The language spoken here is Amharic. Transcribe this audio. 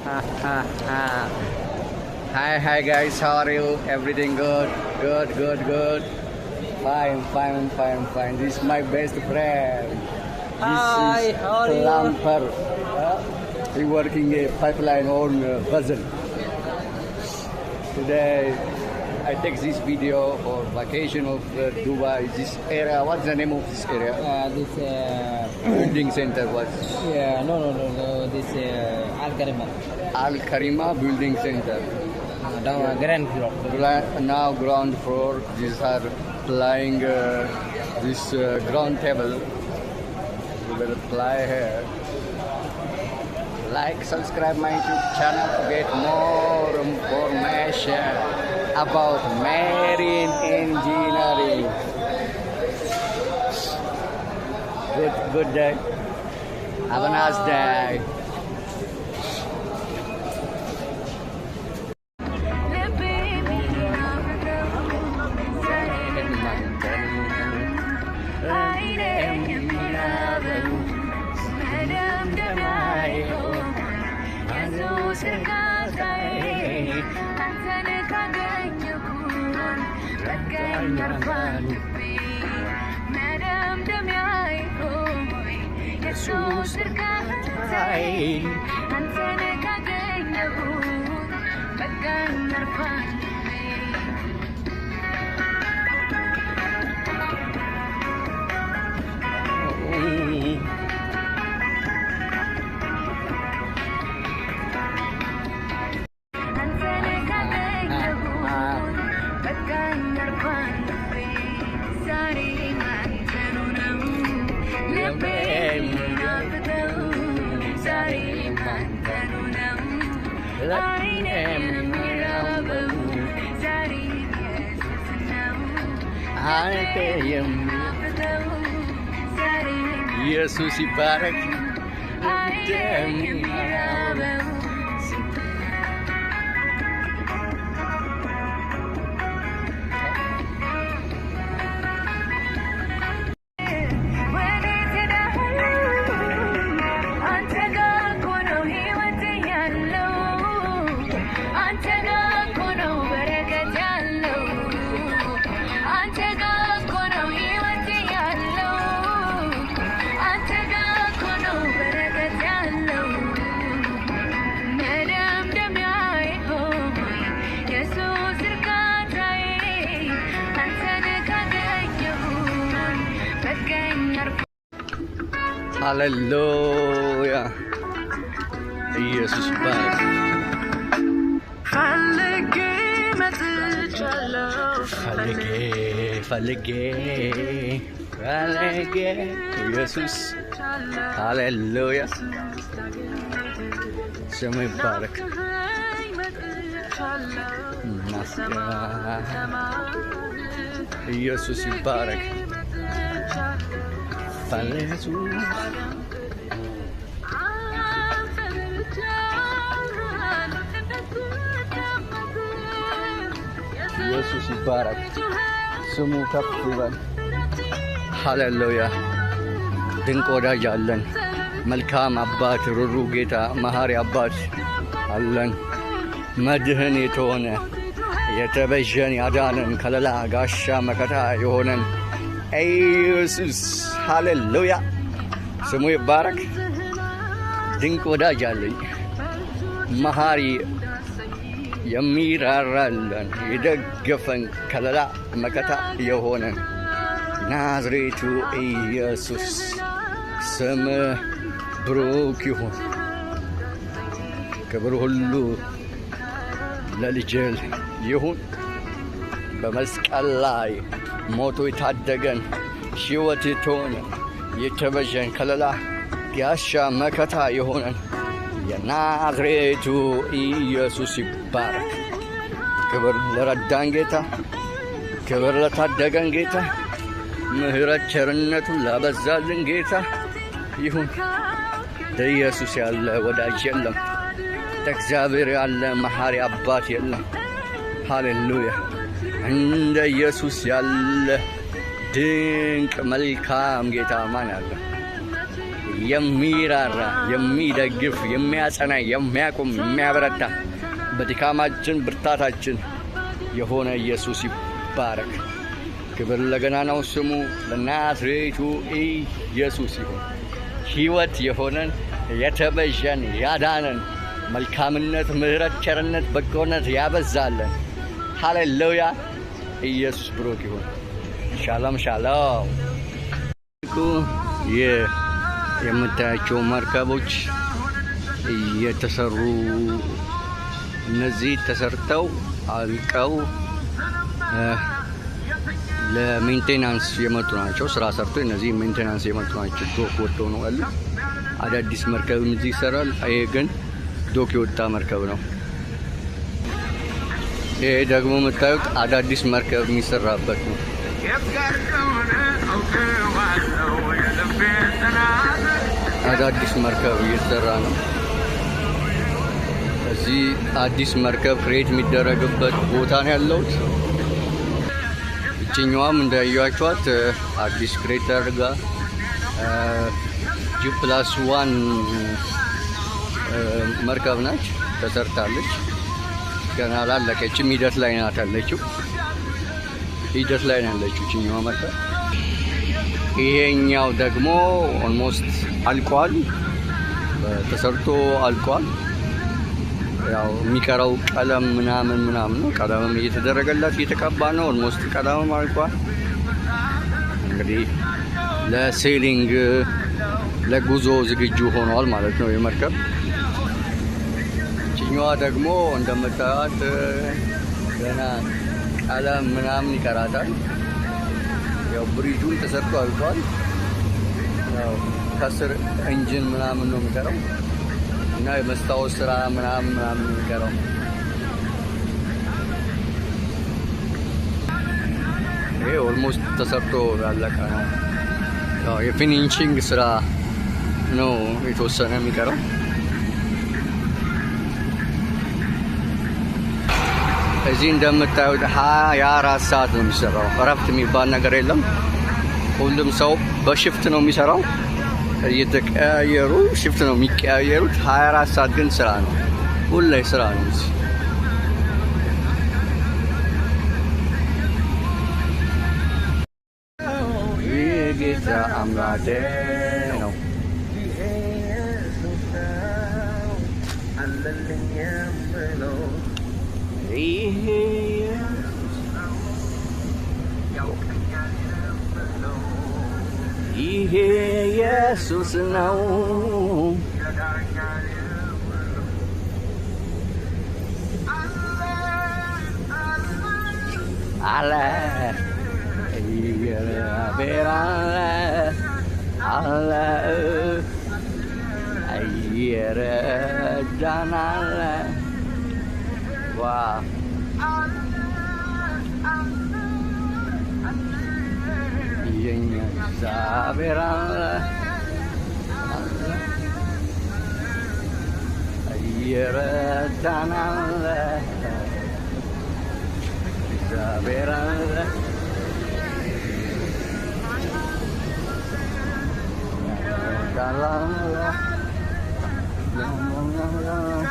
Hi, hi guys, how are you? Everything good? Good, good, good. Fine, fine, fine, fine. This is my best friend. This Hi, is how are you? Plumper. He working a pipeline on puzzle. Today, I take this video for vacation of Dubai. This area, what's the name of this area? This Building center was yeah, no, no, no, no. This Al Karima. Al Karima Building Center. Down grand floor. Now ground floor. These are flying this ground table. We will fly here. Like, subscribe my YouTube channel to get more information about marine engineering. Good, good day. Have a nice day. ኢየሱስ ይባረክ። ሃሌሉያ፣ ኢየሱስ ይባረክ። ፈልጌ መጥቻለሁ። ፈልጌ ፈልጌ ፈልጌ ኢየሱስ፣ ሃሌሉያ፣ ስሙ ይባረክ። ኢየሱስ ይባረክ። ኢየሱስ ኢየሱስ ይባረክ። ስሙ ከፍ ይበል። ሃሌሉያ። ድንቅ ወዳጅ አለን። መልካም አባት፣ ሩሩ ጌታ፣ መሐሪ አባት አለን። መድህን የተሆነ፣ የተበዠን፣ ያዳነን፣ ከለላ ጋሻ መከታ የሆነን ኢየሱስ፣ ሃሌሉያ፣ ስሙ ይባረክ። ድንቅ ወዳጅ አለኝ፣ መሐሪ፣ የሚራራለን፣ የደገፈን፣ ከለላ መከታ የሆነን ናዝሬቱ ኢየሱስ ስምህ ብሩክ ይሁን። ክብር ሁሉ ለልጅህ ይሁን። በመስቀል ላይ ሞቶ የታደገን፣ ሕይወት የተሆነን፣ የተበዠን፣ ከለላ ጋሻ መከታ የሆነን የናዝሬቱ ኢየሱስ ይባረክ። ክብር ለረዳን ጌታ፣ ክብር ለታደገን ጌታ፣ ምሕረት ቸርነቱን ላበዛልን ጌታ ይሁን። ኢየሱስ ያለ ወዳጅ የለም። እግዚአብሔር ያለ መሐሪ አባት የለም። ሃሌሉያ። እንደ ኢየሱስ ያለ ድንቅ መልካም ጌታ ማን አለ? የሚራራ፣ የሚደግፍ፣ የሚያጸና፣ የሚያቆም፣ የሚያበረታ፣ በድካማችን ብርታታችን የሆነ ኢየሱስ ይባረክ። ክብር ለገናናው ስሙ ለናዝሬቱ ኢየሱስ ይሁን። ሕይወት የሆነን፣ የተቤዠን፣ ያዳነን፣ መልካምነት፣ ምሕረት፣ ቸርነት፣ በጎነት ያበዛለን። ሃሌሉያ! ኢየሱስ ብሩክ ይሁን። ሻሎም ሻሎም። ይህ የምታያቸው መርከቦች እየተሰሩ፣ እነዚህ ተሰርተው አልቀው ለ maintenance የመጡ ናቸው። ስራ ሰርቶ እነዚህ maintenance የመጡ ናቸው። Dock ወጥተው ነው ያሉት። አዳዲስ መርከብም እዚህ ይሰራል። ይሄ ግን dock የወጣ መርከብ ነው። ይሄ ደግሞ የምታዩት አዳዲስ መርከብ የሚሰራበት ነው። አዳዲስ መርከብ እየተሰራ ነው። እዚህ አዲስ መርከብ create የሚደረግበት ቦታ ነው ያለሁት። እችኛዋም እንዳያችኋት አዲስ create ተደርጋ G+1 መርከብ ናች፣ ተሰርታለች። ገና አላለቀችም፣ ሂደት ላይ ናት ያለችው። ሂደት ላይ ነው ያለችው እችኛዋ መርከብ። ይሄኛው ደግሞ almost አልቋል፣ ተሰርቶ አልቋል። ያው የሚቀረው ቀለም ምናምን ምናምን ነው። ቀለምም እየተደረገላት እየተቀባ ነው። Almost ቀለምም አልቋል። እንግዲህ ለ sailing፣ ለጉዞ ዝግጁ ሆኗል ማለት ነው የመርከብ። እችኛዋ ደግሞ እንደምታዩት ገና ቀለም ምናምን ይቀራታል። ያው ብሪጁን ተሰርቶ አልቋል። ያው ከስር engine ምናምን ነው የሚቀረው እና የመስታወት ስራ ምናምን ምናምን የሚቀረው። ይሄ almost ተሰርቶ ያለቀ ነው። ያው የ finishing ስራ ነው የተወሰነ የሚቀረው። እዚህ እንደምታዩት 24 ሰዓት ነው የሚሰራው። እረፍት የሚባል ነገር የለም። ሁሉም ሰው በ shift ነው የሚሰራው። እየተቀያየሩ shift ነው የሚቀያየሩት። 24 ሰዓት ግን ስራ ነው፣ ሁሌ ስራ ነው እዚህ። ይህ ጌታ አምላኬ ነው። ይሄ ይሄ ኢየሱስ ነው። አለ እግዚአብሔር አለ አለ እየረዳን አለ። ዋ የኛ እግዚአብሔር አለ አለ እየረዳን አለ። እግዚአብሔር አለ። ላላላ ላላላ።